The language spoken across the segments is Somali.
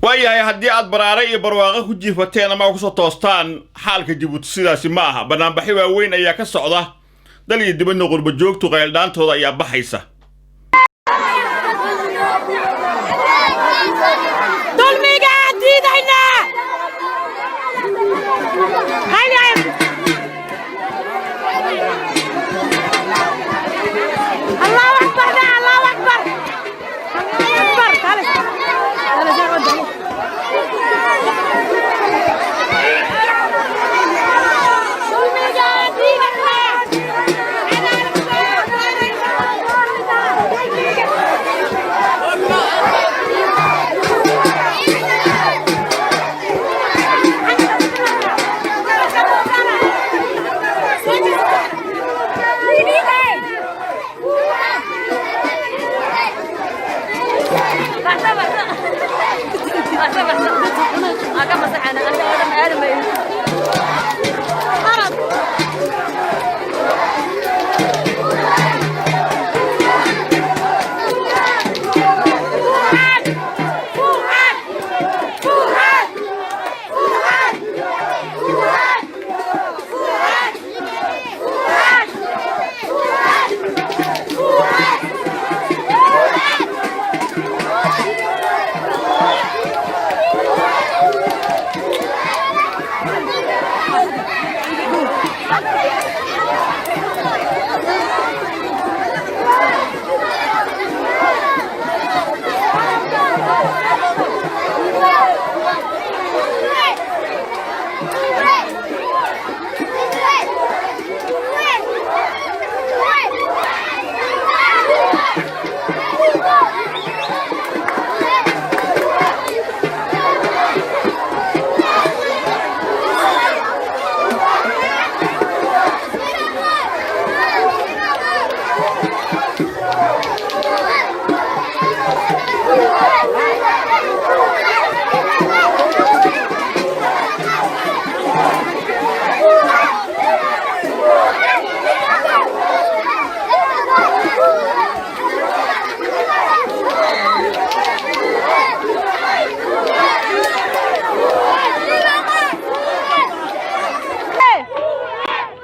Waayahay, haddii aad baraare iyo barwaaqo ku jiifateen ama kusoo toostaan, xaalka Jabuuti sidaasi ma aha. Banaanbaxyo waaweyn ayaa ka socda dal iyo dibadna, qurba joogtu qayldhaantooda ayaa baxaysa. Dulmigaan diidaynaa. Allahu akbar da, Allahu akbar, akbar. Dulmigaan diidaynaa.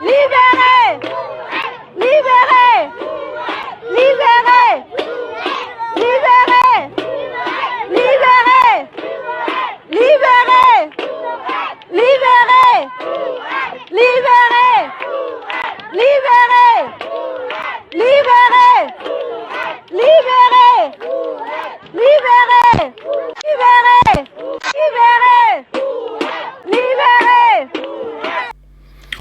Libérez! Libérez! Libérez! Libérez! Libérez! Libérez! Libérez! Libérez! Libérez! Libérez! Libérez! Libérez! Libérez! Libérez! Libérez!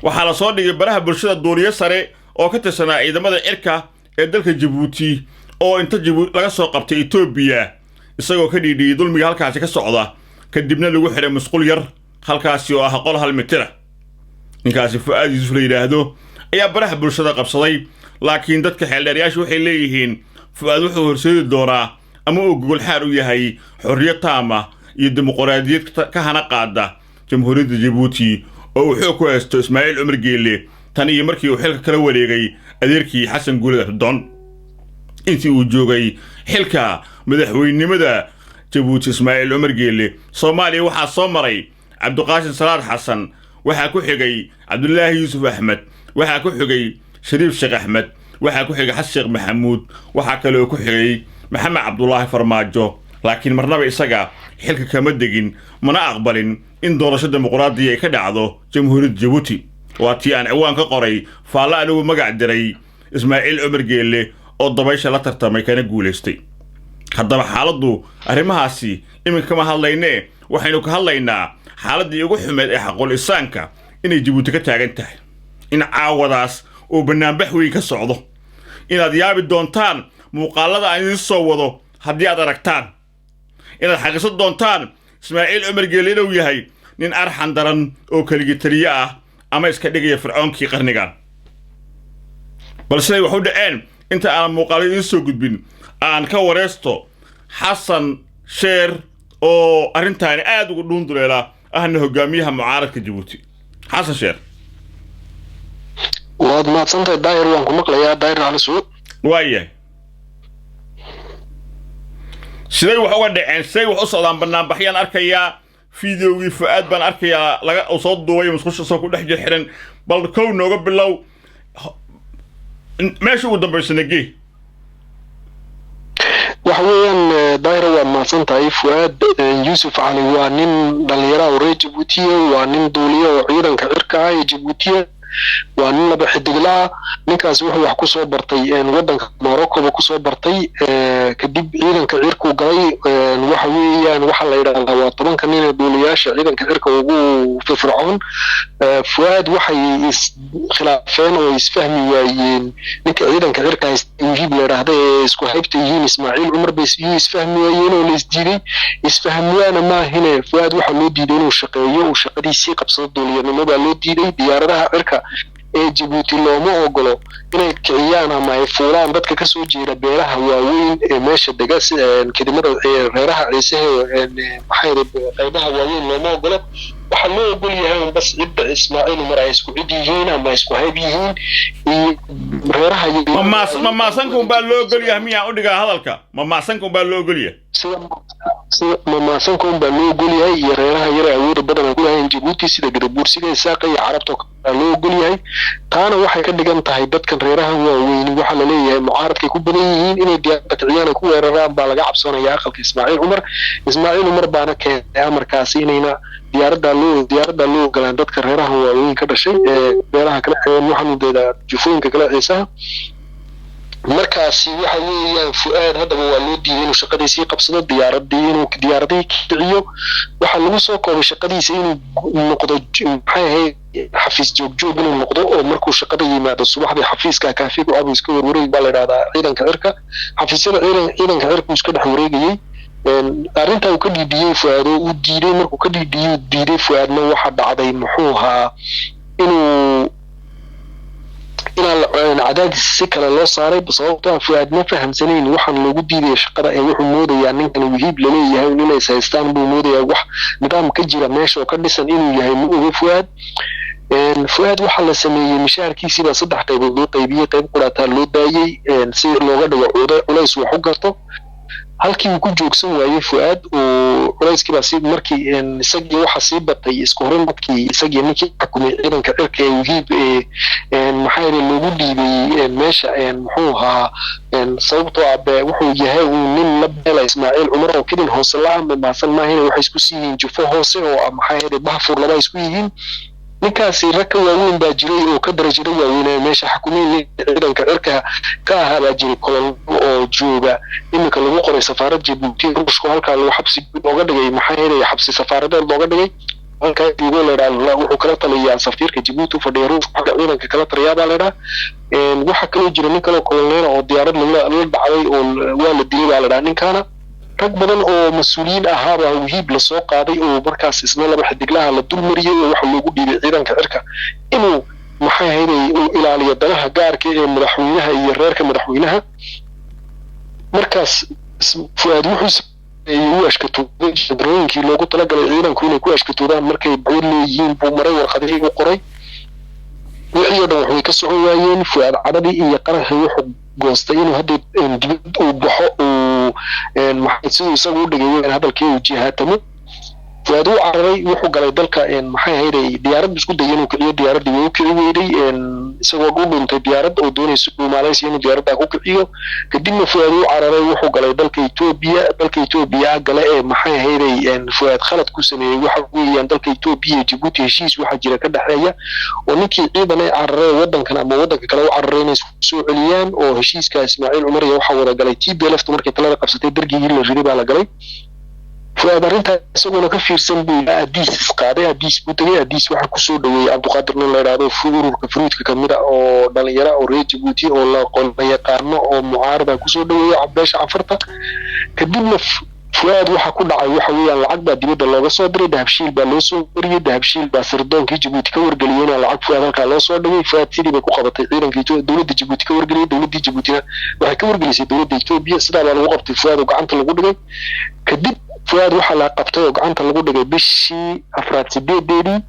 Waxaa la soo dhigay baraha bulshada duuliyo sare oo ka tirsanaa ciidamada cirka ee dalka Jabuuti oo inta laga soo qabtay Etoobiya, isagoo ka dhiidhiyey dulmiga halkaasi ka socda, kadibna lagu xiray musqul yar halkaasi oo ah qol 1 mitira. Ninkaasi Fu'aad Yuusuf la yidhaahdo ayaa baraha bulshada qabsaday, laakiin dadka xeeldheeryaashu waxay leeyihiin Fu'aad wuxuu horseedi doonaa ama uu gogolxaar u yahay xorriyad taama iyo dimuqraadiyad ka hana qaada Jamhuuriyadda Jabuuti oo uu xoog ku haysto Ismaaciil Cumar Geelle tan iyo markii uu xilka kala wareegay adeerkii Xasan Guuled Abdoon. Intii uu joogay xilka madaxweynenimada Jabuuti Ismaaciil Cumar Geelle, Soomaaliya waxaa soo maray Cabdiqaasim Salaad Xasan, waxaa ku xigay Cabdulaahi Yuusuf Axmed, waxaa ku xigay Shariif Sheekh Axmed, waxaa ku xigay Xasan Sheekh Maxamuud, waxaa kaloo ku xigay Maxamed Cabdulaahi Farmaajo, laakiin marnaba isaga xilka kama degin, mana aqbalin in doorasho dimuqraadiya ay ka dhacdo Jamhuuriyadda Jabuuti. Waa tii aan ciwaan ka qoray faallo anigu magac diray Ismaaciil Cumar Geelle oo dabaysha la tartamay kana guulaystay. Haddaba xaaladdu arrimahaasi iminka kama hadlaynee, waxaynu ka hadlaynaa xaaladdii ugu xumeed ee xaqul insaanka inay Jabuuti ka taagan tahay, in caawadaas uu banaanbax weyn ka socdo, inaad yaabi doontaan muuqaallada aan idiin soo wado haddii aad aragtaan, inaad xaqiisan doontaan Ismaaciil Cumar Geelle inuu yahay nin arxan daran oo keligii taliye ah ama iska dhigaya fircoonkii qarnigan. Bal siday wax u dhaceen inta aanan muuqaalo idiin soo gudbin, aan ka wareysto Xasan Sheer oo arrintaani aad ugu dhuunduleela, ahna hogaamiyaha mucaaradka Jabuuti. Xasan Sheer. Waad mahadsantahay, Daahir. Waan ku maqlayaa, Daahir Cali Suu. Waayahay. Siday wax uga dhaceen? Siday wax u socdaan? Banaanbaxyaan arkayaa, fideogii Fu'aad baan arkayaa laga uu soo duubay musqusha soo ku dhex jir xiran. Bal kow nooga bilow, meesha ugu dambaysana gee. Waxa weeyaan, Daahira, waad mahadsan tahay. Fu'aad Yuusuf Cali waa nin dhallinyara oo reer Jabuutiya, waa nin duuliya oo ciidanka cirka ah ee Jabuutiya, waa nin laba xidigla ah. Ninkaasi wuxuu wax kusoo bartay waddanka Morocco ba kusoo bartay, kadib ciidanka cirkuu galay. Waxa weeyaan, waxaa la yidhahdaa waa 10-ka nin ee duuliyaasha ciidanka cirka ugu firfircoon. Fu'aad waxay iskhilaafeen oo isfahmi waayeen ninka ciidanka cirka haysta, Muhiib la yidhaahda, ee isku haybta yihiin Ismaaciil Cumar bay iyuu isfahmi waayeen oo la isdiiday. Isfahmi waana maahine, Fu'aad waxaa loo diiday inuu shaqeeyo, uu shaqadiisii qabsado. Duuliyanimo baa loo diiday. Diyaaradaha cirka ee Jabuuti looma ogolo inay kiciyaan ama ay fuulaan dadka kasoo jeeda beelaha waaweyn ee meesha dega, kedimada reeraha Ciisaha, maxaa qaybaha waaweyn looma ogolo. Waxaa loo ogol yahay un bas cidda Ismaaciil Umar ay isku cid yihiin ama isku hayb yihiin iyo reeraha. Ma maasanka unbaa loo ogol yahay? Miyaan u dhigaa hadalka? Ma maasanka unbaa loo ogol yahay? Sida mamaasanka un baa loo ogol yahay iyo reeraha yare awooda badan ay ku lahayn Jabuuti, sida Gadabuursiga, Isaaqa iyo Carabta oo kale loo ogol yahay. Taana waxay ka dhigan tahay dadkan reerahan waaweyni, waxaa laleeyahay mucaaradkay ku badan yihiin, inay diyaaradda kiciyaan ay ku weeraraan baa laga cabsanaya aqalka Ismaaciil Cumar. Ismaaciil Cumar baana keenay amarkaasi inayna diyaaraddaa loo ogolaan dadka reerahan waaweyn ka dhashay ee beelaha kale, waxaan ujeedaa jufooyinka kale, Ciisaha. Markaasi waxa weeyaan, Fu'aad haddaba waa loo diiday inuu shaqadiisii qabsado, diyaaradii inuu diyaaradihii kiciyo. Waxaa lagu soo koobay shaqadiisa inuu noqdo, maxay ahayd, xafiis joogjoog inuu noqdo, oo markuu shaqada yimaado subaxdii xafiiska kaafi ku cabo, iska warwareeg baa la idhahdaa ciidanka cirka, xafiisyada ciidanka cirka uu iska dhex wareegayey. Arrintaa uu ka dhiidhiyey Fu'aad oo uu diiday, markuu ka dhiidhiyey uu diiday Fu'aadna, waxa dhacday muxuu ahaa inuu inaan cadaadis si kale loo saaray, sababtoo ah Fu'aad ma fahamsanayn waxaan loogu diidaya shaqada, ee wuxuu moodayaa ninkan Wihiib laleeyahay inay is haystaan buu moodayaa. Wax nidaam ka jira meesha oo ka dhisan inuu yahay ma oga Fu'aad. Fu'aad waxaa la sameeyey, mishaarkiisiibaa saddex qaybood loo qaybiyey, qayb quraataa loo daayey si looga dhigo culays wax u garto. Halkii uu ku joogsan waayey Fu'aad oo culayskiibaa si markii isagii waxaa sii batay isku horimadkii isagii ninkii xukumay ciidanka cirka ee Wihiib ee maxaa yeelay loogu dhiibay meesha, muxuu ahaa, sababtoo ah wuxuu yahay uu nin la beela Ismaaciil Cumar oo kidin hoose la ama maasan maahine, waxay isku sii yihiin jufo hoose oo ah maxaa yeelay Bahfur laba isku yihiin. Ninkaasi rag ka waaweyn baa jiray oo ka darajada waaweyn ee meesha xukumay, nin ciidanka cirka ka ahaa baa jiray, kolonel oo jooga iminka lagu qoray safaarad Jabuuti Ruushku, halkaa lagu xabsi looga dhigay, maxaa yeelay xabsi safaaradeed looga dhigay, halkaa joogo la idhaa. Wuxuu kala taliyaa safiirka Jabuuti u fadhiya Ruushku, xagga ciidanka kala taliyaa baa la idhaa. Waxaa kaloo jira nin kaloo kolonel oo diyaarad la dhacday oo waa la dilay baa la idhaa ninkaana. Rag badan oo mas-uuliyiin ahaabaa Wihiib lasoo qaaday oo markaas isna laba xidiglaha la dulmariyey, oo waxa loogu dhiibay ciidanka cirka inuu maxay ahayday uu ilaaliyo danaha gaarka ee madaxweynaha iyo reerka madaxweynaha. Markaas Fu'aad wuxuu sameeyey, uu ashkatooday jabrooyinkii loogu talagalay ciidanku inay ku ashkatoodaan markay dacwad leeyihiin buu maray, warqadihii u qoray, wixii oo dhan waxbay ka socon waayeen. Fu'aad cadhadii iyo qaraxii wuxuu goostay inuu hadda dibad uu baxo, uu maxay siduu isagu u dhigay hadalkii, uu jihaatamo. Fu'aad uu cararay, wuxuu galay dalka, maxay ahayday, diyaarad buu isku dayay inuu kiciyo, diyaaraddii way u kici weyday, isagoo u dhuntay diyaarad oo doonayso Malaysia inuu diyaaraddaa ku kiciyo. Kadibna Fu'aad uu cararay, wuxuu galay dalka Etoobiya. Dalka Etoobiya gale ee maxay ahayday Fu'aad khalad ku sameeyey waxa weeyaan, dalka Etoobiya iyo Jabuuti heshiis waxaa jira ka dhexeeya oo ninkii ciidan ee cararay waddankan ama waddanka kale u cararay inay soo celiyaan, oo heshiiska Ismaaciil Cumar iyo waxaa wada galay TPLF markay talada qabsatay, dargigii la riday baa la galay. Fu'aad arrintaa isaguna ka fiirsan buu Adiis isqaaday, Adiis buu tegay. Adiis waxaa kusoo dhaweeyey Cabdiqaadir, nin la idhaahdo ururka Fruudka kamid a oo dhalinyaro oo reer Jabuuti oo la yaqaano oo mucaarada kusoo dhaweeyey beesha Canfarta. Kadibna Fu'aad waxa ku dhacay waxa weeyaan, lacag baa dibadda looga soo diray, Dahabshiil baa loo soo wariyey. Dahabshiil baa sirdoonkii Jabuuti ka wargeliyey inaa lacag Fu'aad halkaa loo soo dhigay. Fu'aad sidii bay ku qabatay ciidankii dowladda Jabuuti ka wargeliyey, dowladdii Jabuutina waxay ka wargelisay dowladda Etoobiya. Sidaa baa lagu qabtay Fu'aad oo gacanta lagu dhigay. Kadib Fu'aad waxaa la qabtay oo gacanta lagu dhigay bishii afraad 8-deedii,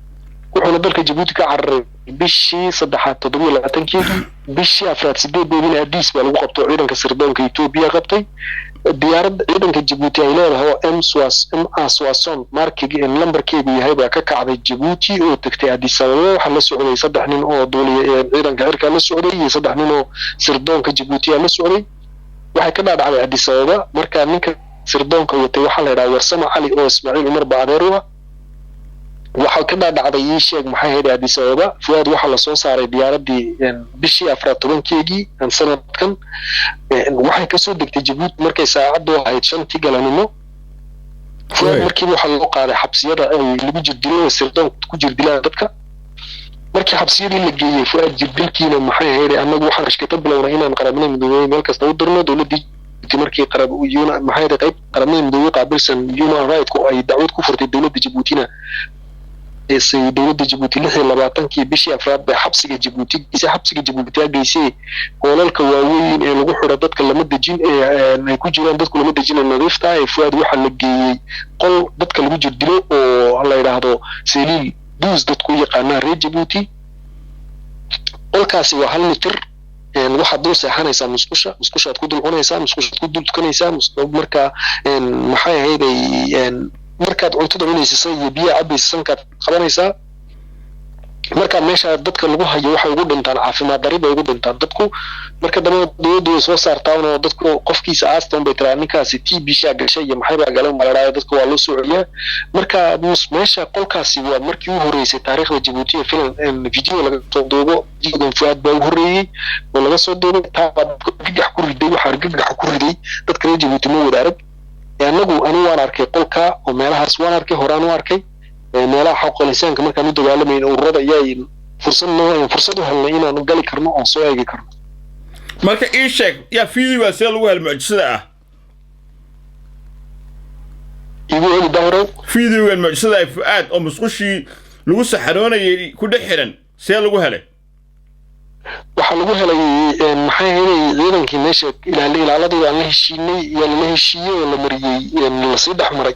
wuxuuna dalka Jabuuti ka cararay bishii saddexaad 27-keedii. Bishii afraad 8-deediina Adiis baa lagu qabtay oo ciidanka sirdoonka Etoobiya qabtay. Diyaarad ciidanka Jabuuti ay leedahay oo M M Swason markig lambarkeedu yahay baa ka kacday Jabuuti oo tagtay Addis Ababa. Waxaa la socday 3 nin oo duuliya ciidanka cirka la socday iyo 3 nin oo sirdoonka Jabuuti la socday. Waxay ka dhaadhacday Addis Ababa. Marka ninka sirdoonka watay waxaa la yidhaha Warsamo Cali oo Ismaaciil Cumar Baadeer u ah. Waxaa ka dhaadhacday, ii sheeg maxay ahayd, Addis Ababa. Fuaad waxaa lasoo saaray diyaaradii bishii 4 10-keegii sanadkan. Waxay kasoo degtay Jabuuti markay saacaddu ahayd 5-tii galabnimo. Fuaad markiiba waxaa loo qaaday xabsiyada ay lagu jirdilo oo sirdoonka ku jirdilaan dadka. Markii xabsiyadii la geeyey Fuaad jirdilkiina maxay ahayd, annagu waxaan ashkata bilownay inaan Qaramada Midoobey meel kasta u dirno. Dowladdii markii qarab maxay ahayd, qayb Qaramada Midoobey qaabilsan human right ay dacwad ku furtay dowladda Jabuutina. Dowladda Jabuuti 26-kii bishii 4aad bay xabsiga Jabuuti geysay. Xabsiga Jabuuti geysay hoolalka waaweyn ee lagu xidho dadka lama dejin, ee ay ku jiraan dadku lama dejin nadiifta. Ee Fuaad waxaa la geeyey qol dadka lagu jirdilo oo la yidhaahdo cellule 12, dadku yaqaanaa reer Jabuuti. Qolkaasi waa 1 mitir. Waxaad dul seexanaysaa musqusha, musqushaad ku dul cunaysaa, musqushaad ku dul tukanaysaa. Marka maxay ahayd, markaad cuntada cunaysa iyo biyaha cabaysa sankaad qabanaysaa. Marka meesha dadka lagu hayo waxay ugu dhintaan caafimaad darri bay ugu dhintaan dadku. Marka dambe dowladdu way soo saartaa oo dadku qofkiisa aastan bay tiraa, ninkaasi TB shaa gashay iyo maxay baa galan maladhaayo, dadka waa loo soo celiyaa. Marka meesha qolkaasi waa markii u horreysay taariikhda Jabuuti ee film video laga soo duubo. Videogan Fuaad baa u horreeyey oo laga soo duubay. Taa baa dadka argagax ku riday. Waxaa argagaxa ku riday dadka reer Jabuuti ma wada arag. Anagu anigu waan arkay qolka oo meelahaas waan arkay, horaan u arkay meelaha xaquuqul insaanka markaan u dagaalamayn ururada ayaa fursad noo fursad u helnay inaan gali karno oon soo eegi karno. Marka ii sheeg, yaa videogaa see lagu helay mucjisada ah? Igu heli, Dahrow. Videogan mucjisada ah, Fu'aad oo musqushii lagu saxaroonayay ku dhex xiran, see lagu helay? Waxaa lagu helay, maxay ahayd, ciidankii meesha ilaaladii aan la heshiinay yaa lala heshiiyey oo la mariyey, lasii dhex maray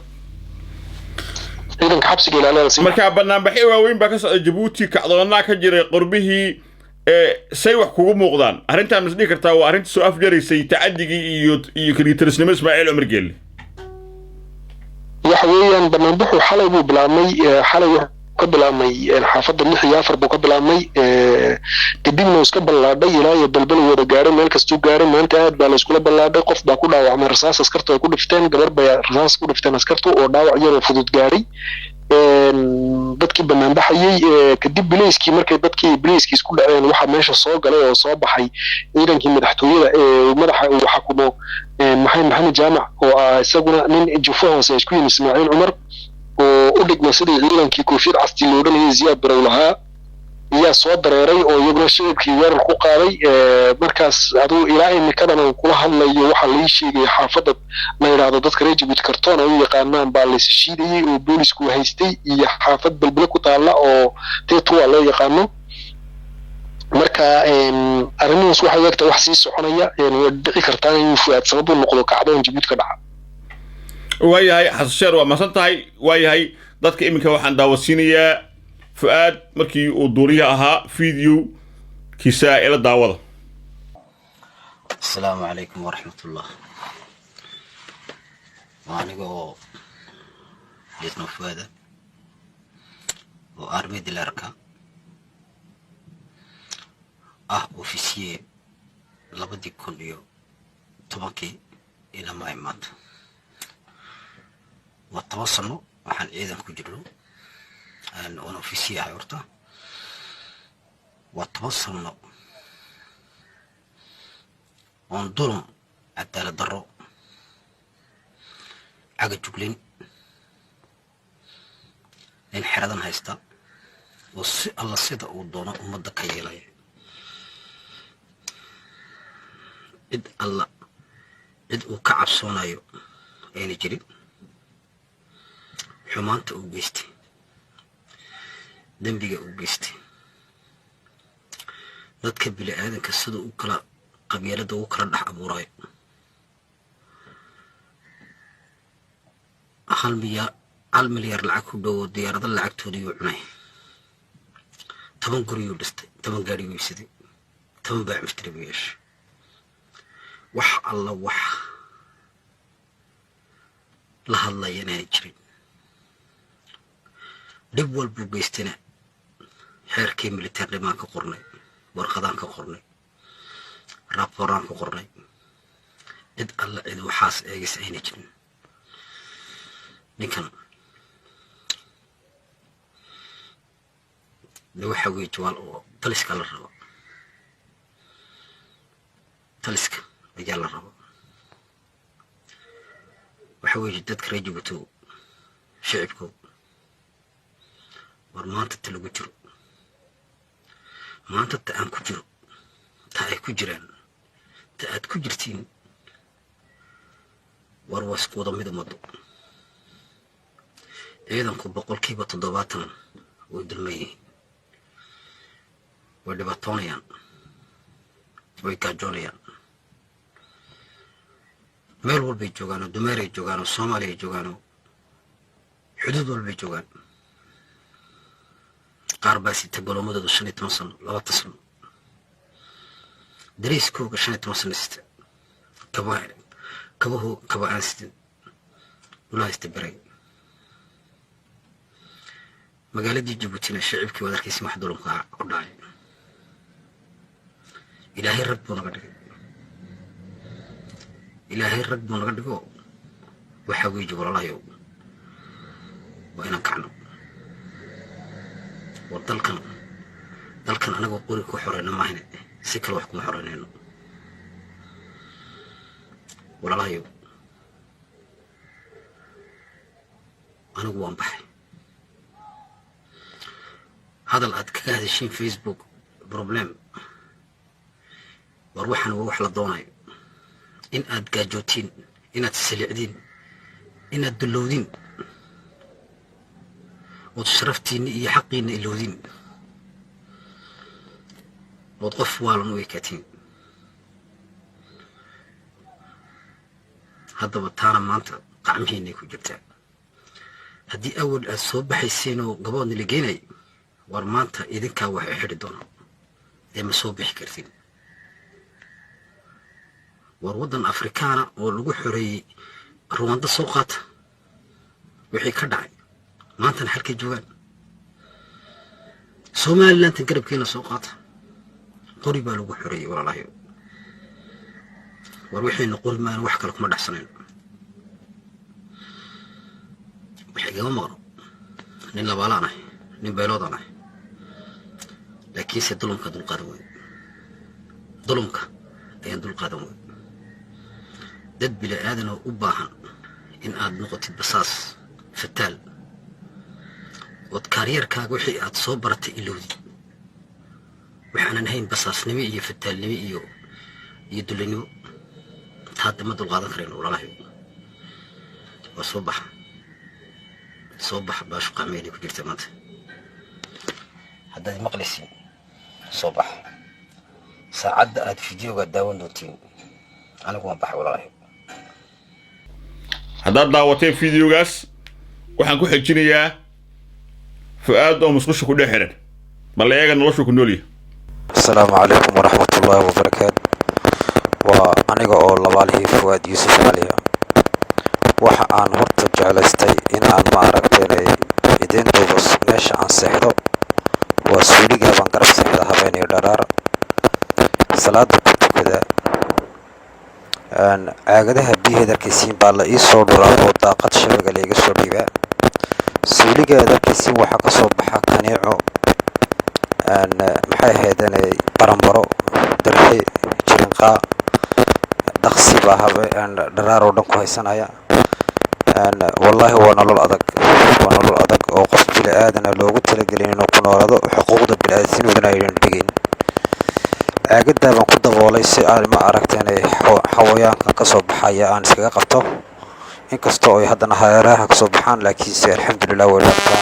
ciidanka xabsiga ilaalada sii. Marka banaanbaxyo waaweyn baa ka socda Jabuuti, kacdoonnaa ka jiray qorbihii. Say wax kugu muuqdaan arrintaan? Mas dhihi kartaa waa arrinta soo afjaraysay tacadigii iyo kaliitarisnimo Ismaaciil Cumar Geelle? Waxa weeyaan, banaanbaxu xalay buu bilaabmay. Xalay wuxuu ka bilaabmay xaafadda 6 iyo 4 buu ka bilaabmay, kadibna uu iska ballaadhay ilaa iyo Balbal wada gaaray, meel kastuu gaaray. Maanta aad baa layskula ballaadhay. Qof baa ku dhaawacmay rasaas askartu ay ku dhifteen, gabar bay rasaas ku dhifteen askartu oo dhaawac yaroo fudud gaaray dadkii banaanbaxayey. Kadib bileyskii markay dadkii bileyskii isku dhaceen, waxaa meesha soo galay oo soo baxay ciidankii madaxtooyada ee madaxa uu xakumo maxay Maxamed Jaamac, oo ah isaguna nin jufo hoose isku yimi Ismaaciil Cumar, oo u dhigma sidii ciidankii koofiyad casti la odhanayay Ziyaad Barow lahaa ayaa soo dareeray oo iyaguna shicibkii weerar ku qaaday. Markaas aduu ilaa imikadan aan kula hadlayo waxaa lai sheegaya xaafadda la yidhaahdo dadka reer Jabuuti kartoon ay u yaqaanaan baa laysa shiidayey oo boolisku haystay, iyo xaafad Belbele ku taalla oo Tetua loo yaqaano. Marka arrimuhaas waxay u egtahay wax sii soconaya. Way dhici kartaa inuu Fuaad sabab u noqdo kacdoon Jabuuti ka dhaca. Waayahay, Xasan Sheer, waa mahadsan tahay. Waayahay, dadka iminka waxaan daawasiinayaa Fu'aad markii uu duuliyaha ahaa video kiisa ila daawada. Asalaamu calaykum waraxmatullah. Waa aniga oo lieutenant Fuaada oo armée de l'air-ka ah, officier 2010-kii ilaa maa maanta. Waa 10 sano waxaan ciidan ku jirno oon officier ahay. Horta waa 10 sano oon dulum, cadaalad darro, caga juglin, nin xeradan haysta oo si alla sida uu doono ummadda ka yeelaya, cid alla cid uu ka cabsoonayo ayna jirin, xumaanta uu geystay, dembiga uu geystay, dadka bini aadanka sida u kala qabyaalada ugu kala dhex abuurayo, 1 milyaar lacag ku dhowo diyaarado lacagtoodiyuu cunay, 10 guriyuu dhistay, 10 gaari buu iibsaday, 10 baac mushtari buu yeeshay, wax alla wax. La hadlaya inaanay jirin. Dhib walbuu geystana xeerkii militaarnimaan ka qornay, warqadaan ka qornay, raabooraan ku qornay. Cid alla cid waxaas eegaysa ayna jirin. Ninkan de waxa weeye jawaal oo taliska la rabo, taliska ayaa la rabo. Waxa weeye dadka reer Jabuuti, shicibko, war maanta ta lagu jiro, maanta ta aan ku jiro, ta ay ku jiraan, ta aad ku jirtiin, war waa isku wada mid. Ummado ciidanku 70% way dulman yihiin, way dhibaatoonayaan, way gaajoonayaan. Meel walbay joogaanoo, dumeeray joogaanoo, Soomaaliyay joogaanoo, xuduud walbay joogaan. Qaar baa sita goloomadooda 15 sano, 20 sano, dariiskooga 15 sano sita, kaba kabahu kaba aan sitin, ula haysta beray. Magaaladii Jabuutina shicibkii waad arkaysin wax dulumka ku dhacay. Ilaahay rag buu naga dhigay, Ilaahay rag buu naga dhigo. Waxaa weeye walaalahayow, waa inaan kacno. War dalkan anagoo qori ku xoreyno maahine, si kale wax kuma xoreynayno. Walaalahayow, anigu waan baxay. Hadal aad kaga hadashiin Facebook problem. War waxaan waa wax la doonayo, in aad gaajootiin, inaad salicdiin, inaad dullowdiin, ood sharaftiinna iyo xaqiinna ilowdiin, ood qof waalan u ekaatiin. Haddaba taana maanta qacmihiinay ku jirtaa. Haddii awal aad soo baxayseen oo gaboodna la geenay, war maanta idinkaa wax i xidhi doona ee ma soo bixi kartiin. War waddan Afrikaana oo lagu xoreeyey Ruwando soo qaata, wixii ka dhacay maantana halkay joogaan. Somalilantan garabkeena soo qaata, qori baa lagu xoreeyey. Walaalahayo, war wixiina qori maana wax kale kuma dhexsanayno. Wax igama maqno, nin labaalaan ahay, nin bayloodaan ahay, laakiinse dulumka dulqaadan wey, dulumka ayaan dulqaadan wey. Dad bini aadan oo u baahan in aad noqotid basaas fataal, ood kaaryeerkaaga wixii aad soo baratay ilowdid, waxaanan ahayn basaasnimo iyo fataalnimo iyo dullinimo, taadda ma dulqaadan karayno. Walaalahayo, waa soo baxa, soo baxa. Baashu qacmeynay ku jirta maanta. Haddaad maqlaysiin, soo baxa. Saacadda aad fideoga daawan doontiin, anigu waan baxay, walaalahayo. Haddaad daawateen fideogaas, waxaan ku xejinayaa Fu'aad oo musqusha ku dhex xiran. Bal eega noloshu ku noolyahay. Asalaamu calaykum waraxmatullaahi wabarakaatu. Waa aniga oo labaalihii Fuwaad Yuusuf Caliya. Waxa aan horta jeclaystay in aan, ma aragtay, idiin duubo meesha aan seexdo. Waa suuligaa baan garab seexda habeen iyo dharaar, salaada ku tukada. Caagadaha biyaheed arkaysiin baa la ii soo dhuraa oo daaqad shabaga laiga soo dhiibaa. Suuliga aad arkaysiin waxaa ka soo baxa kaniico, maxay ahaydeen, baranbaro, dirxi, jirinqaa, dhaqsi baa habe dharaar oo dhan ku haysanaya. Wallaahi waa nolol adag, waa nolol adag oo qof bini aadana loogu talagelin inuu ku noolaado, xuquuqda bini-aadamnimadana aynan dhigin. Caagadaa baan ku daboolay si aan, ma aragteen, xawayaankan kasoo baxaya aan iskaga qabto, inkastoo ay haddana hareeraha kasoo baxaan, laakiinse alxamdulilah way dhaaftaa.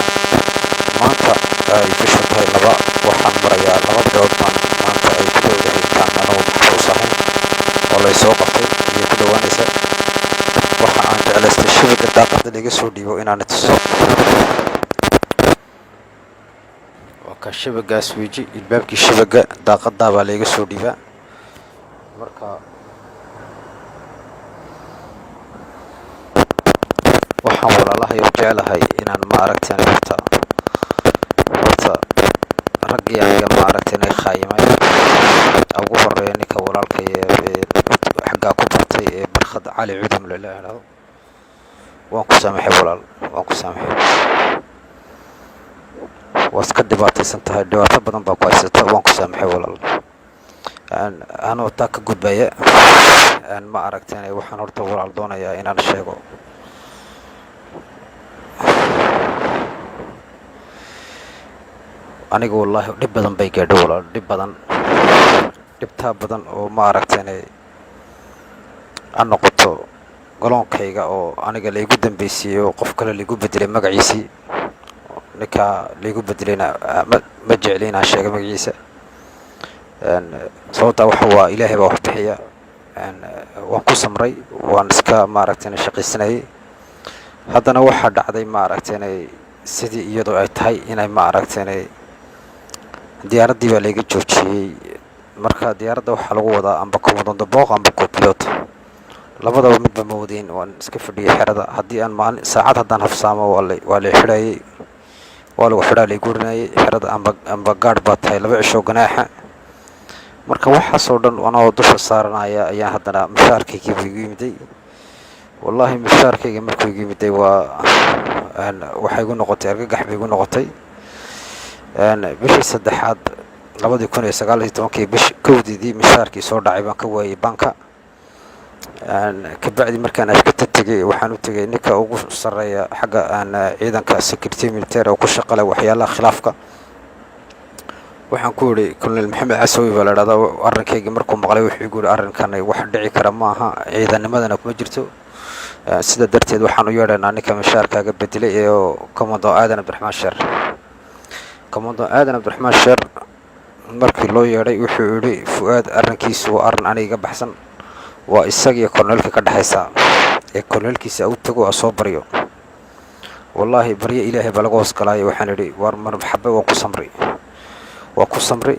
Maanta ay bishu tahay 2, waxaan marayaa 2 bilood baan maanta ay ku dhowdahay intaan anagu maxbuus ahayn oo lay soo qabtay iyo ku dhowaanaysa. Waxa aan jeclaystay shabaga daaqada laga soo dhiibo inaan tuso. Waa ka shabagaas weji ilbaabkii shabaga daaqadaa baa layga soo dhiibaa. Marka Waxaan walaalahay u jeclahay inaan, ma aragteen, horta raggii aniga, ma aragteen, ay khaayimay. Ugu horeeya ninka walaalkay ee xaggaa ku bartay ee Barkhad Cali Cudum la idhaahdo. Waan ku saamaxay, walaal, waan ku saamaxay. Waad ka dhibaataysan tahay, dhibaato badan baa ku haysata. Waan ku saamaxay, walaal. Anoo taa ka gudbaya, ma aragteen, waxaan horta, walaal, doonayaa inaan sheego. Aniga wallaahi dhib badan bay gaadho, walaal, dhib badan, dhibtaa badan oo, ma aragteen, ha noqoto galoonkayga oo aniga laigu dambaysiiyey oo qof kale laigu bedelay magaciisii. Ninkaa laigu bedelayna ma jecli inaan sheego magaciisa, sababtaa waxa waa Ilaahay baa wax bixiya. Waan ku samray, waan iska, maaragtay, shaqaysanayay. Haddana waxaa dhacday, ma aragteenay, sidii iyadoo ay tahay inay, ma aragteenay, diyaaraddii baa layga joojiyey. Marka diyaaradda waxaa lagu wadaa amba commandant de bord amba copilote, labadaba midba ma wadayn. Waan iska fadhiyay xerada. Haddii aan maalin saacad haddaan hafsaamo, waa lay xidhayay, waa lagu xidhaa, laygu oranayay xerada amba gaadh baa tahay, 2 cisho ganaaxa. Marka waxaasoo dhan anoo dusha saaranaya ayaan haddana mushaarkaygii igu yimiday. Wallaahi mushaarkayga markuu igu yimiday, waa waxay igu noqotay argagax bay igu noqotay. Bishii saddexaad 2019-kii, bish 1-deedii, mushaarkii soo dhacay baan ka waayey banka. Kabacdi markaan ashkata tegey, waxaan u tegey ninka ugu sarreeya xagga aan ciidanka sécurité militaire oo ku shaqale waxyaalaha khilaafka. Waxaan ku idhi, Colonel Maxamed Casawi baa la idhahdaa. Arrinkayga markuu maqlay, wuxuu igu yihi: "Arrinkan wax dhici kara ma aha, ciidanimadana kuma jirto. Sida darteed waxaan u yeedhaynaa ninka mishaarkaaga bedelay ee commandant Aadan Cabdiraxmaan Sheer." Commandant Aadan Cabdiraxmaan Sheer markii loo yeedhay, wuxuu yidhi: "Fu'aad arrinkiisu waa arrin aniga iga baxsan, waa isagiyo korneelka ka dhexaysa, ee korneelkiisa u tago a soo baryo." Wallaahi baryo Ilaahay baa laga hoos galaayo. Waxaan idhi: "Waar marxabe, waan ku samri, waa ku samri."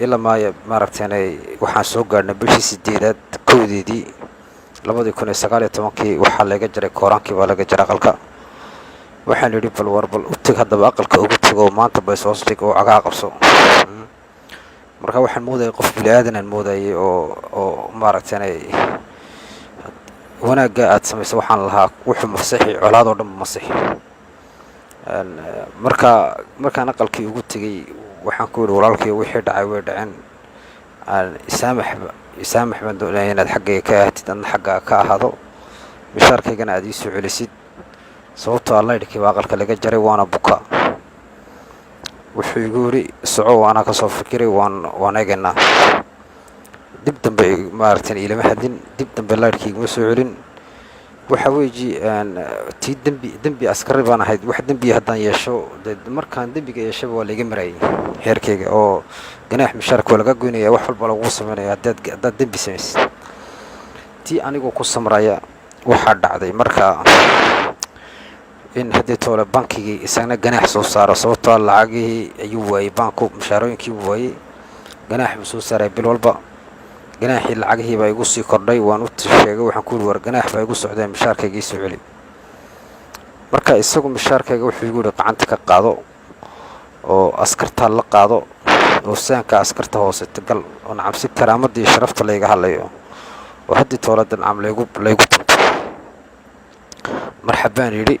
Ilaa maaya, maaragteenay, waxaan soo gaadhnay bishii sideedaad 1-deedii 2019-kii. Waxaa laga jaray kooraankii, baa laga jaray aqalka. Waxaan idhi: "Bal war, bal u teg haddaba, aqalka ugu tego maanta, ba is hoos dhig oo cagaa qabso." Marka waxaan moodayay qof bini aadanaan moodayay oo maaragteenay wanaagga aad samayso. Waxaan lahaa wuxuu masixi colaad oo dhan masixi. Marka markaan aqalkii ugu tegey, waxaan ku yidhi: "Walaalkii, wixii dhacay way dhaceen, isaamax, isaamax baan doonaya inaad xaggayga ka ahatid, adna xaggaa ka ahaado, mishaarkaygana aad ii soo celisid, sababtoo a laydhkii baa aqalka laga jaray, waana buka." Wuxuu igu yidhi: "Soco, waanaa ka soo fikiray, waan eegaynaa." Dib dambe, maaragtan, iilama hadlin, dib dambe laydhkii iguma soo celin. Waxa weeji tii dembi askari baan ahayd. Wax dembiya haddaan yeesho, dee markaan dembiga yeeshaba waa layga marayay xeerkayga oo ganaax mishaarka waa laga goynaya, wax walba lagugu sameynaya haddaad dembi samaysid. Tii anigoo ku samraya, waxaa dhacday marka in haddii toole bankigii isagna ganaax soo saaro, sababtoo lacagihii ayuu waayey banku, mushaarooyinkii buu waayey, ganaax buu soo saaray bil walba. Ganaaxii lacagihii baa igu sii kordhay. Waan u sheegay, waxaan ku yidhi: "War ganaax baa igu socdee, mishaarkayga ii soo celi." Marka isagu mishaarkayga wuxuu igu yidhi: "Gacanta ka qaado oo askartaa la qaado oo saanka askarta hoose gal oo nacam, si karaamadii sharafta layga hadlayo oo haddii toolada nacam laygu tunto." Marxab baan yidhi,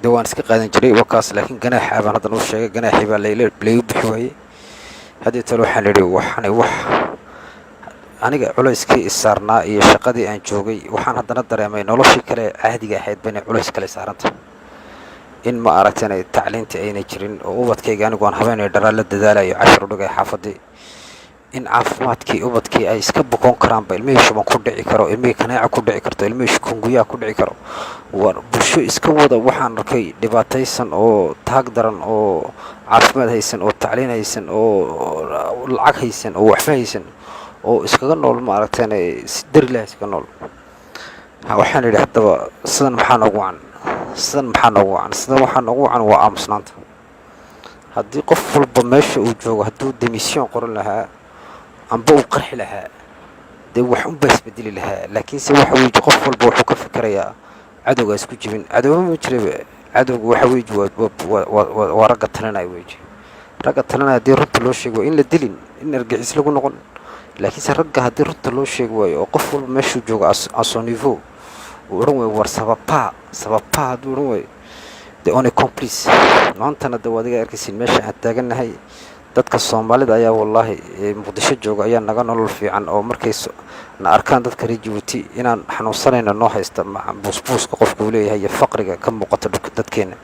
dee waan iska qaadan jiray wakaas, laakiin ganaaxa baan haddana u sheegay. Ganaaxii baa laygu bixi waayey. Haddii tole waxaan idhi: "Waxani wax aniga culayskii isaarnaa iyo shaqadii aan joogay, waxaan haddana dareemay noloshii kale caadiga ahayd ba inay culays kale saaranta, in, ma aragtana, tacliintii aynay jirin oo ubadkayga anigu aan habeenay dharaa la dadaalayo, cashar u dhigay xaafadii, in caafimaadkii ubadkii ay iska bukoon karaanba, ilmihii shuban ku dhici karo, ilmihii kaneeca ku dhici karto, ilmihii chikungunya ku dhici karo. Waa bulsho iska wada, waxaan arkay dhibaataysan oo taag daran oo caafimaad haysan oo tacliin haysan oo lacag haysan oo waxba haysan oo iskaga nool, ma aragteen, si darilah iskaga nool." Waxaan idhi: "Haddaba sidan maxaa noogu wacan? Sidan maxaa noogu wacan? Sidan waxaa noogu wacan waa aamusnaanta. Haddii qof walba meesha uu joogo hadduu démission qoran lahaa amba uu qarxi lahaa, dee wax unbaa isbedeli lahaa. Laakiinse waxa weeye qof walba wuxuu ka fikirayaa Cadowga isku jibin, cadowba ma jiraba. Cadowga waxa weji waa ragga talinaya weji. Ragga talinaya haddii runta loo sheego waa in la dilin, in argixis lagu noqon. Laakiinse ragga haddii runta loo sheegi waayo oo qof walba meeshuu joogo à son niveau uu odhan waayo, war sababaa sababaa hadduu odhan waayo, de on est complice. Maantana de waad iga arkaysiin meesha aan taagannahay. Dadka Soomaalida ayaa, wallaahi, Muqdisho jooga ayaa naga nolol fiican, oo markay na arkaan dadka reer Jabuuti inaan xanuunsanayno noo haysta buusbuuska qofka uu leeyahay iyo faqriga ka muuqata dadkeena.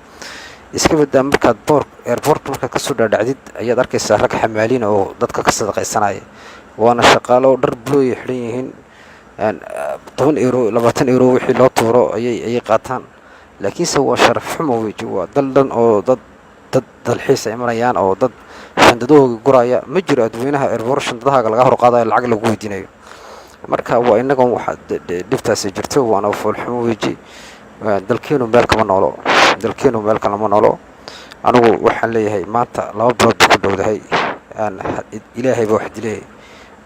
Iska badaa, markaad boor airport markaad kasoo dhaadhacdid ayaad arkaysaa rag xamaalina oo dadka ka sadaqaysanaya, waana shaqaalo oo dhar bulooyay xidhan yihiin. 10 euro, 20 euro wixii loo tuuro ayay qaataan. Laakiinse waa sharaf xumo weji. Waa dal dhan oo dad dalxiis ay imanayaan oo dad shandadahooga guraya. Ma jiro adweynaha airport shandadahaaga laga hor qaadayo, lacag lagu weydiinayo. Marka waa innagan waxa dhibtaasi jirto, waana foolxumo weji. Dalkeenu meel kama noolo, dalkeenu meel kalama noolo. Anigu waxaan leeyahay, maanta 2 bilood ba ku dhowdahay. Ilaahay baa wax dilay.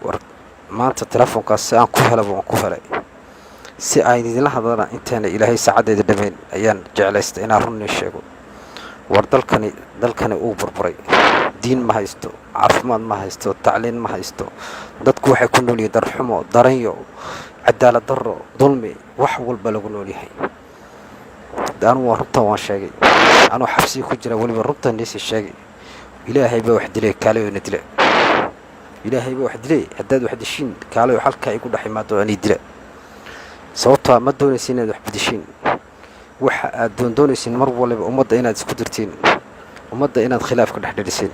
War maanta telefoonkaas si aan ku helaba waan ku helay, si aan idinla hadlana intaana Ilaahay saacaddeeda dhamayn ayaan jeclaystay inaan runnii sheego. War dalkani uu burburay. Diin ma haysto, caafimaad ma haysto, tacliin ma haysto. Dadku waxay ku nool yihiin darxumo, daranyo, cadaalad darro, dulmi, wax walba lagu nool yahay. Anugu waa runtan waan sheegay, anuu xabsiga ku jira weliba runtan niisii sheegay. Ilaahay baa wax dilay, kaalay oo na dila. Ilaahay baa wax dilay, haddaad wax dishiin, kaalay oo halkaa igu dhex imaado anii dila. Sababtaa ma doonaysin inaad wax bedeshiin. Waxa aad doondoonaysiin mar waliba ummadda inaad isku dirtiin, ummadda inaad khilaaf ka dhex dhaliseen.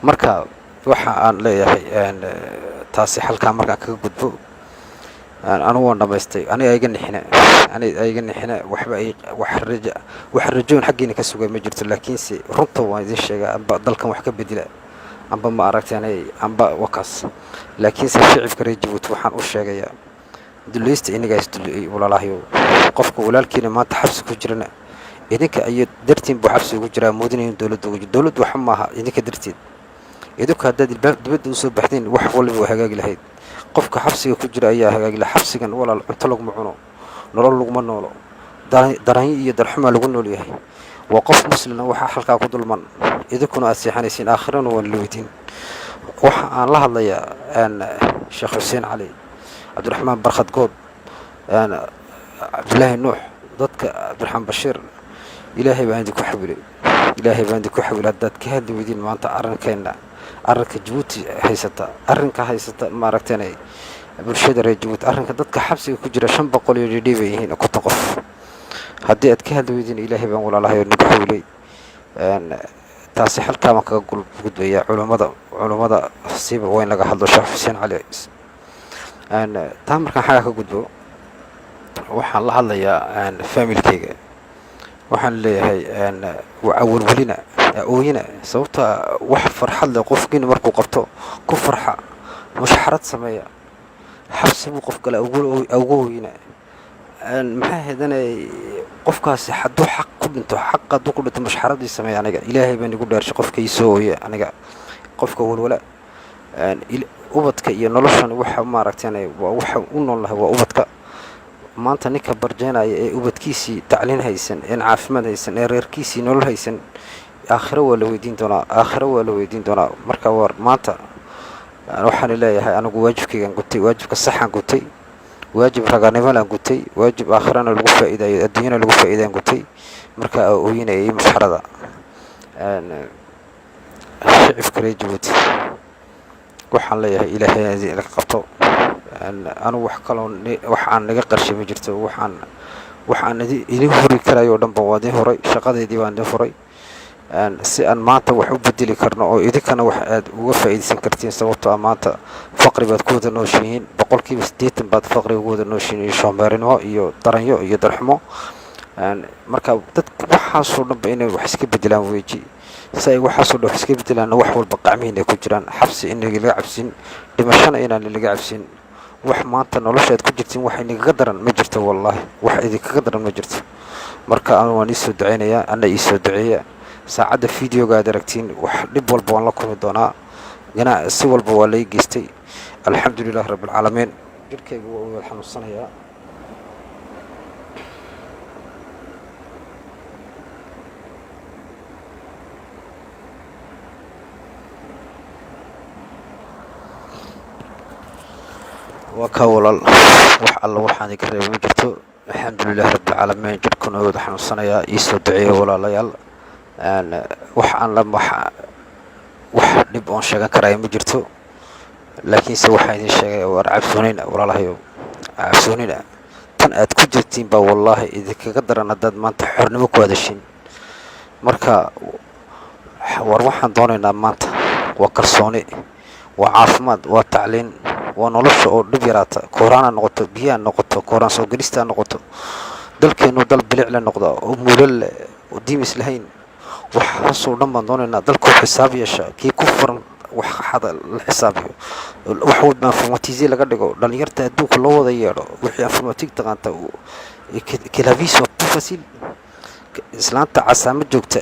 Marka waxa aan leeyahay taasi xalkaa markaan kaga gudbo, anugu waan dhamaystay. Aniga iga nixina, aniga iga nixina. Waxba ay wax raja, wax rajoon xaggiina ka sugay ma jirto. Laakiinse runta waan idin sheegaa, amba dalkan wax ka bedela, amba ma aragtay, amba wakaas. Laakiinse shicibka reer Jabuuti waxaan u sheegayaa, dulleysta inagaa isdulleeyey, walaalahyo. Qofka walaalkiina maanta xabsi ku jirana idinka ayo dartiin buu xabsi ugu jiraa. Moodinayn dowladda ugu jiro, dowladdu waxa maaha idinka darteed. Idinku haddaad ilbaab dibadda usoo baxdeen, wax waliba waa hagaagi lahayd. Qofka xabsiga ku jira ayaa hagaagi laha. Xabsigan, walaal, cunto laguma cuno, nolol laguma noolo, daranyo iyo darxumaa lagu nool yahay. Waa qof muslina waxaa halkaa ku dulman, idinkuna aad seexanaysiin, aakhirana waan la weydiin. Waxa aan la hadlayaa Sheekh Xuseen Cali, Cabdiraxmaan Barkhad Good, Cabdulaahi Nuux, dadka Cabdiraxmaan Bashiir. Ilaahay baan idinku xawilay, Ilaahay baan idinku xawilay. Haddaad ka hadli weydiin maanta arrinkeenna, arrinka Jabuuti haysata, arrinka haysata, maaragteenay bulshada reer Jabuuti, arrinka dadka xabsiga ku jira, 500 iyo dhidhi bay yihiin, 50 qof, haddii aad ka hadli weydiin, Ilaahay baan walaalahay oo nagu xawilay. Taasi halkaa baan kaga gudbayaa. Culummada siiba waa in laga hadlo. Sheekh Xuseen Cali. Taa markaan xagga ka gudbo, waxaan la hadlayaa faamilkeyga. Waxaan leeyahay, awalwelina, ooyina, sababta wax farxad leh qofkiina markuu qabto ku farxa, mushxarad sameeya. Xabsi buu qof gala, ugu ooyina. Maxaa heedanay qofkaasi hadduu xaq ku dhinto, xaq hadduu ku dhinto, mushxaradii sameeya. Aniga Ilaahay baan igu dhaarshay, qofka ii soo ooya, aniga qofka walwala ubadka iyo noloshan, waxa maaragtay waa waxa u noolnahay waa ubadka. Maanta ninka barjeenaya ee ubadkiisii tacliin haysan, een caafimaad haysan, ee reerkiisii nolol haysan, aakhiro waa la weydiin doonaa, aakhiro waa la weydiin doonaa. Marka war maanta waxaan leeyahay, anigu waajibkaygaan gutay, waajibka saxaan gutay, waajib raganimalaan gutay, waajib aakhirana lagu faa'iidayo, adduunyana lagu faa'iidaan gutay. Marka ooyinayay mushxarada shicibka reer Jabuuti, waxaan leeyahay, Ilaahay idinka qabto. Anigu wax kaloo wax aan naga qarshay ma jirto. Waxaan idin huri karayo o dhan ba waa idin huray. Shaqadeydii baan idin furay si aan maanta wax u bedeli karno oo idinkana wax aad uga faa'iidaysan kartiin, sababtoo ah maanta faqri baad ku wada nooshihiin, 80% baad faqri ugu wada nooshihiin, iyo shoomeerinimo iyo daranyo iyo darxumo. Marka dad waxaasoo dhanba inay wax iska bedelaan weeji. Si ay waxaasoo dhan wax iska bedelaanna, wax walba qacmihiin ay ku jiraan. Xabsi in laga cabsin, dhimashana inaan laga cabsin. Wax maanta nolosha aad ku jirtiin wax idinkaga daran ma jirto, wallaahi, wax idinkaga daran ma jirto. Marka anu waan iisoo duceynayaa, anna iisoo duceeya. Saacadda videoga aad aragtiin, wax dhib walba waan la kulmi doonaa, ganaa si walba waa lai geystay. Alxamdu lilahi rabbi alcaalamiin. Jirhkayga waa wada xanuunsanayaa. Waa kaa walaal, wax alla waxaan idinka reebay ma jirto. Alxamdulilahi rabbilcaalamiin. Jidhkuna wada xanuunsanayaa. Iisoo duceeya, walaalayaal. Wax aan la wax wax dhib oon sheegan karaya ma jirto, laakiinse waxaan idin sheegay, war cabsoonina, walaalahayow, cabsoonina. Tan aad ku jirtiin baa wallaahi idinkaga daran haddaad maanta xornimo ku hadashin. Marka war waxaan doonaynaa maanta waa kalsooni, waa caafimaad, waa tacliin, waa nolosha oo dhib yaraata, kooraana noqoto, biyaha noqoto, kooraan soo gelista noqoto, dalkeennu dal bilic le noqda oo muulal leh oo diimis lahayn. Waxaasoo dhan baan doonaynaa. Dalkoo xisaab yeesha, kii ku furan wax xada la xisaabiyo, wax walba informatisé laga dhigo, dhalinyarta adduunka loo wada yeedho, wixii informatique taqaanta, que la vie soit plus facile. Islaanta Casaamo joogta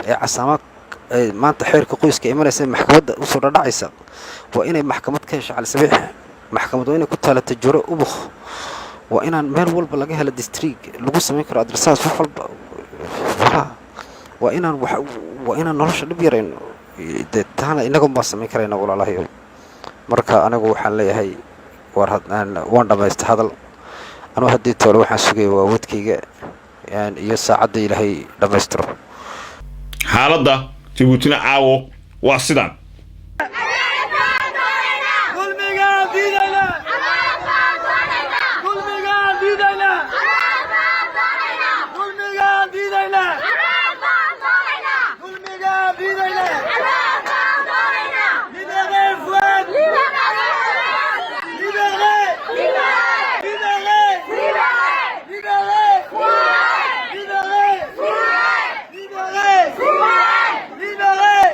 ee Casaamo maanta xeerka qoyska imanaysa, maxkamadda usoo dhadhacaysa, waa inay maxkamad ka hesho Cali Sabiix. Maxkamad waa inay ku taala Tajuro, Ubuk. Waa inaan meel walba laga helo district lagu samayn karo adresaas, wax walba. Voilà, waa inaan nolosha dhib yarayno. Dee taana innagun baan samayn karayna, walaalahayow. Marka anigu waxaan leeyahay, war waan dhammaystay hadal. Anugu haddii toole waxaan sugaya waa wadkayga iyo saacadda Ilaahay dhammaystiro. Xaaladda Jabuutina caawo waa sidaan. Dulmigaan diidayna, dulmigaan diidayna, dulmigaan diidayna, dulmigaan diidayna. Libérez Fouad! Libérez! Libérez! Libérez! Libérez! Libérez! Libérez!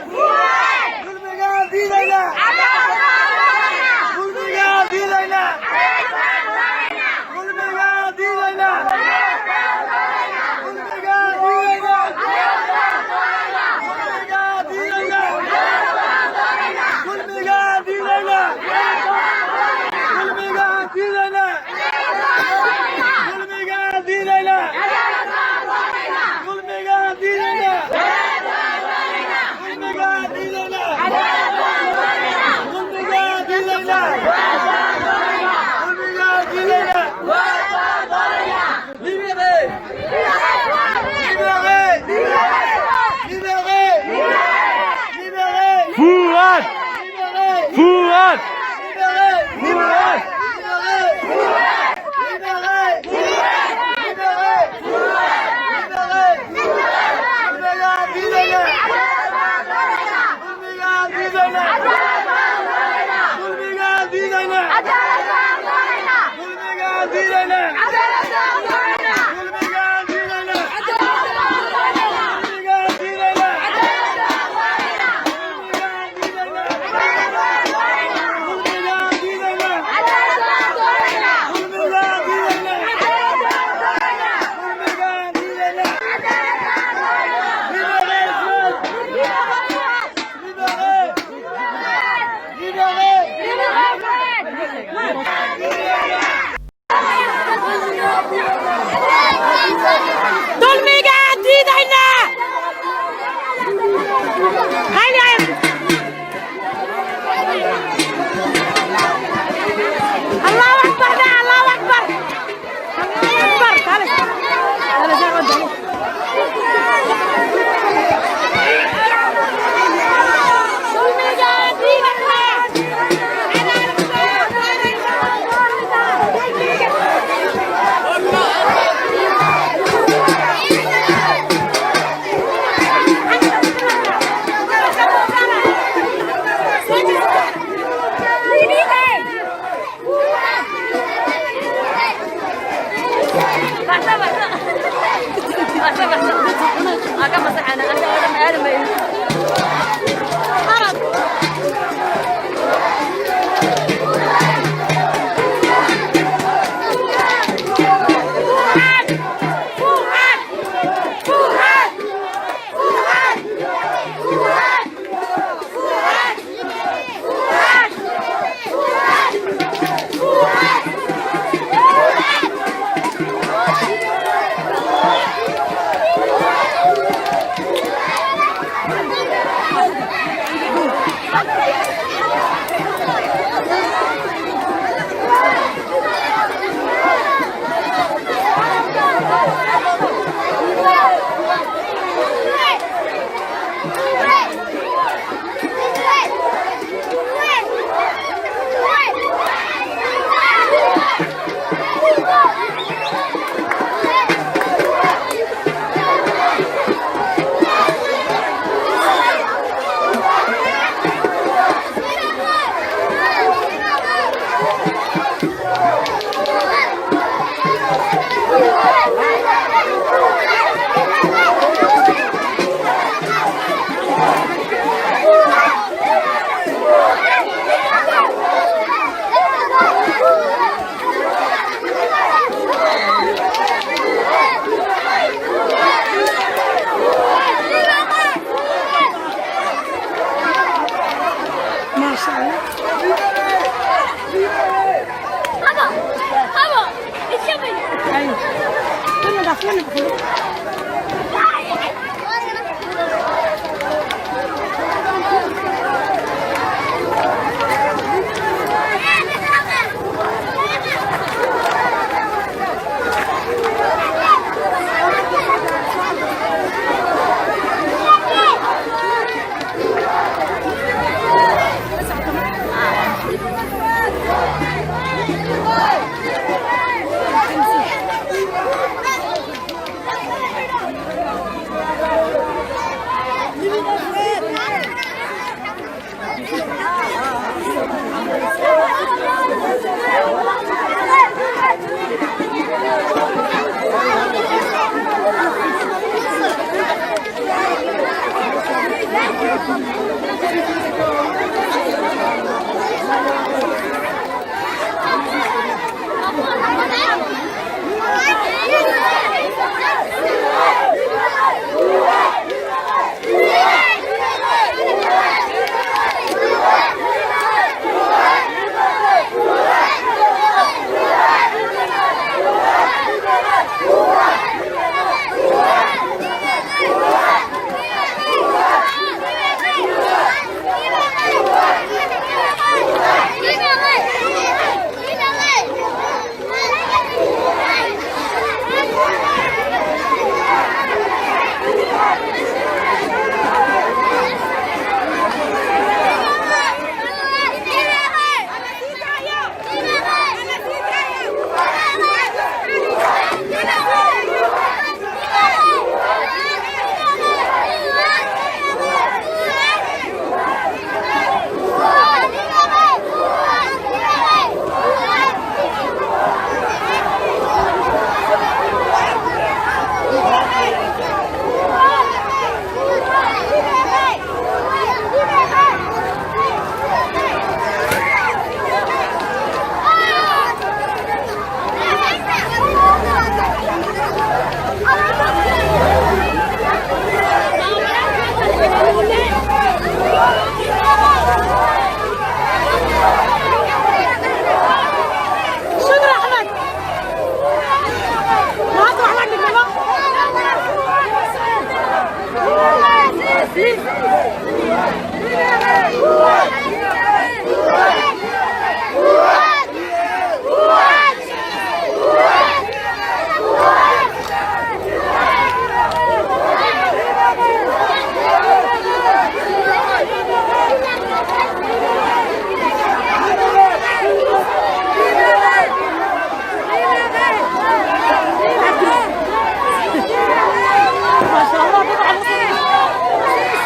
ما شاء الله.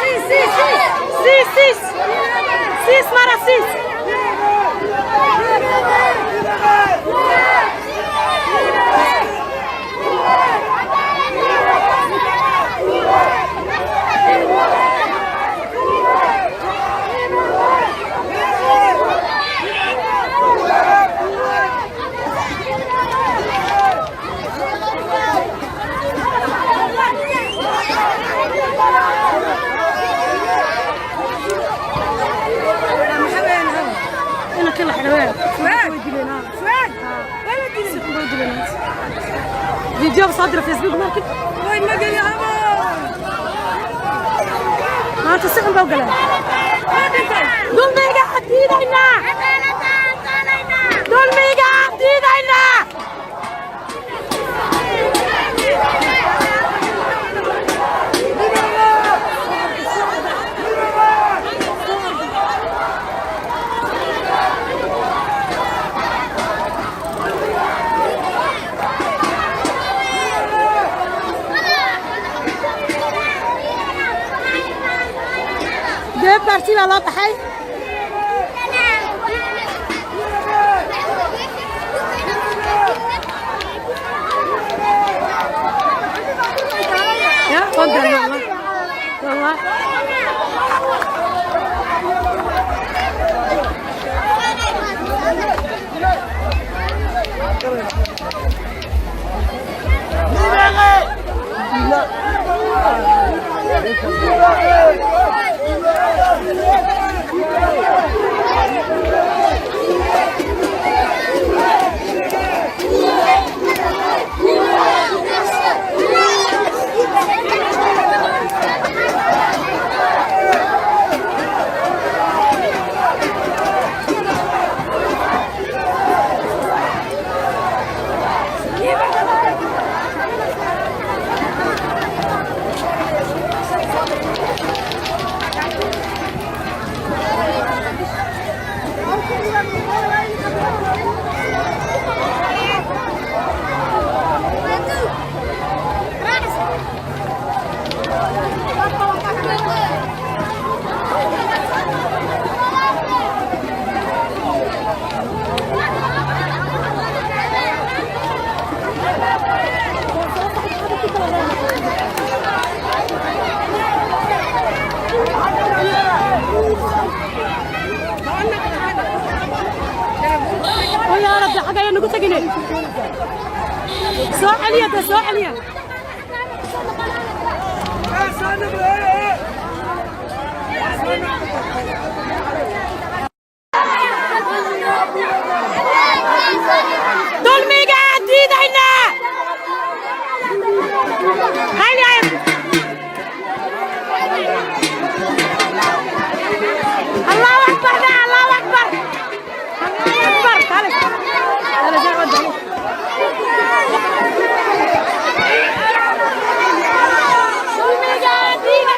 six six six six مرة six. انا كل حلوان فؤاد فؤاد فيديو بصدر فيسبوك ممكن. وين ما قال يا maanta si xun baa u galeen. Dulmiga diidaynaa, dulmiga diidaynaa. Dee baarti baa loo baxay. Ya waan galnay, wallah wallah. ويا رب حاجة nagu tagine. Soo celiya de, soo celiya. Dulmiga diidaynaa. Hayli ayb. الله اكبر ده، الله اكبر، الله اكبر. تعالى تعالى زي ما انت. Dulmiga diidaynaa.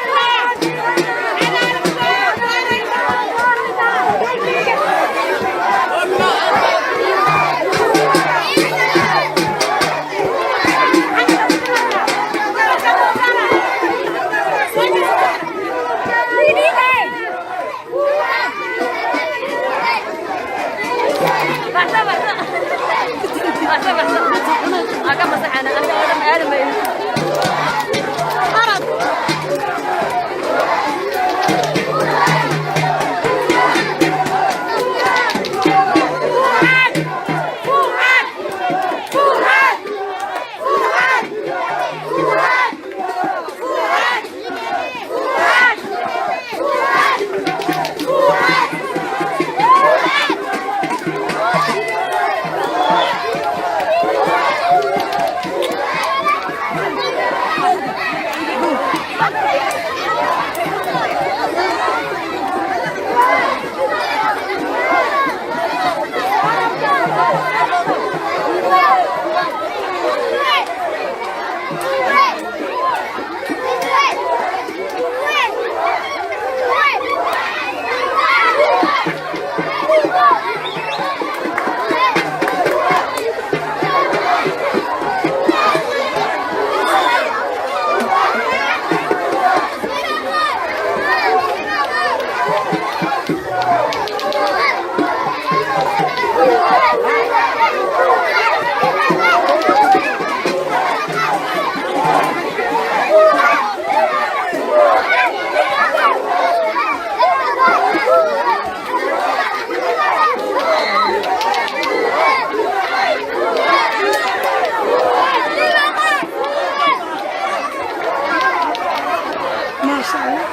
Insha Allah.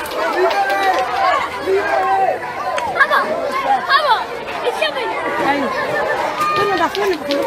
ايوه كنا داخلين بكل.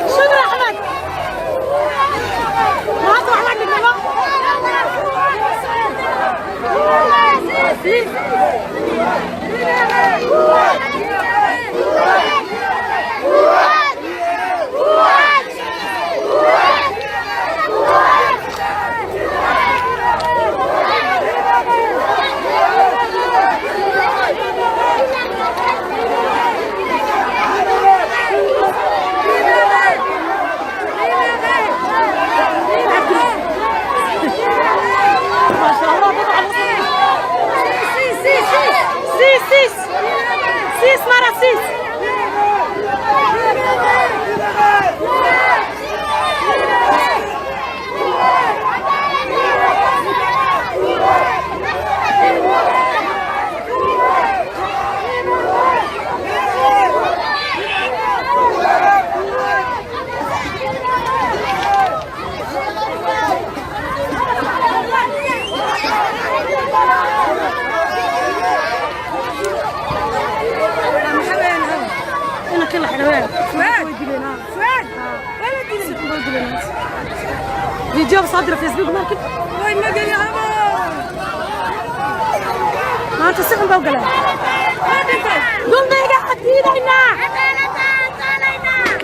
شكرا يا احمد. ما هات احمد. ما شاء الله طبعا. سيس سيس سيس سيس مرة سيس. انا كل حلوان فؤاد فؤاد فيديو بصدر فيسبوك ممكن. maanta si xun baa u galeen. Dulmiga diidaynaa,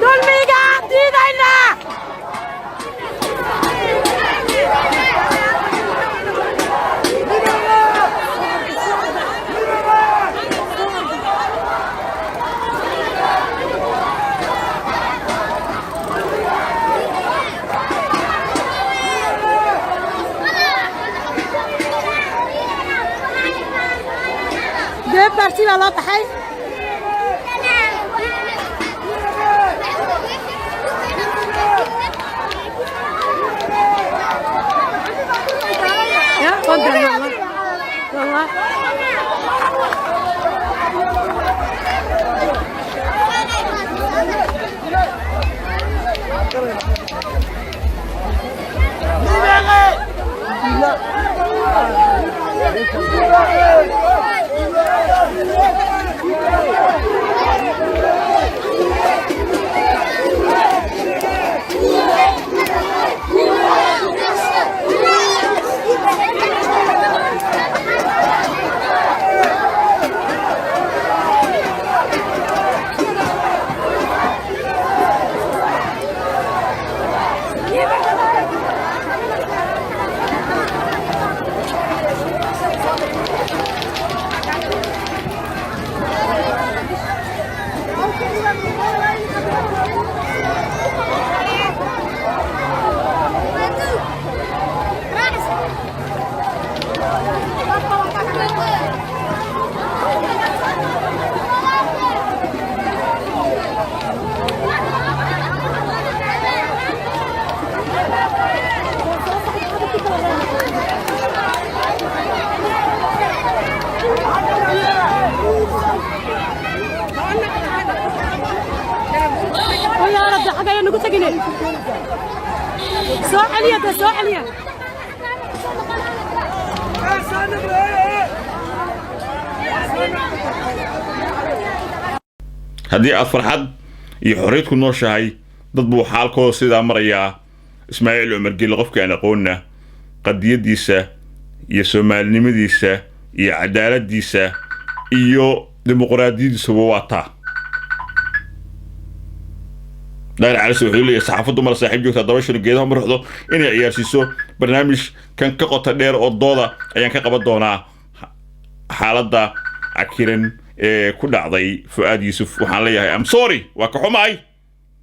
dulmiga diidaynaa. Dee baarti baa loo baxay. Ya, waan galay wallah. Wallah. Nagu tagine, soo celiya dee, soo celiya. Haddii aad farxad iyo xorriyad ku nooshahay, dad buu xaalkooda sidaa marayaa. Ismaaciil Cumar Gelle, qofka aan aqoonna qadiyaddiisa iyo soomaalinimadiisa iyo cadaaladdiisa iyo dimuqraadiyadiisuba waa taa. Daahir Calis wuxuu leeyahay saxaafaddu mala saaxiib joogtaa dabashana geedaha ma ruxdo inay ciyaarsiiso. Barnaamij kan ka qota dheer oo dooda ayaan ka qaban doonaa xaaladda cakiran ee ku dhacday Fu'aad Yuusuf. Waxaan leeyahay, am sorry, waa ka xumahay.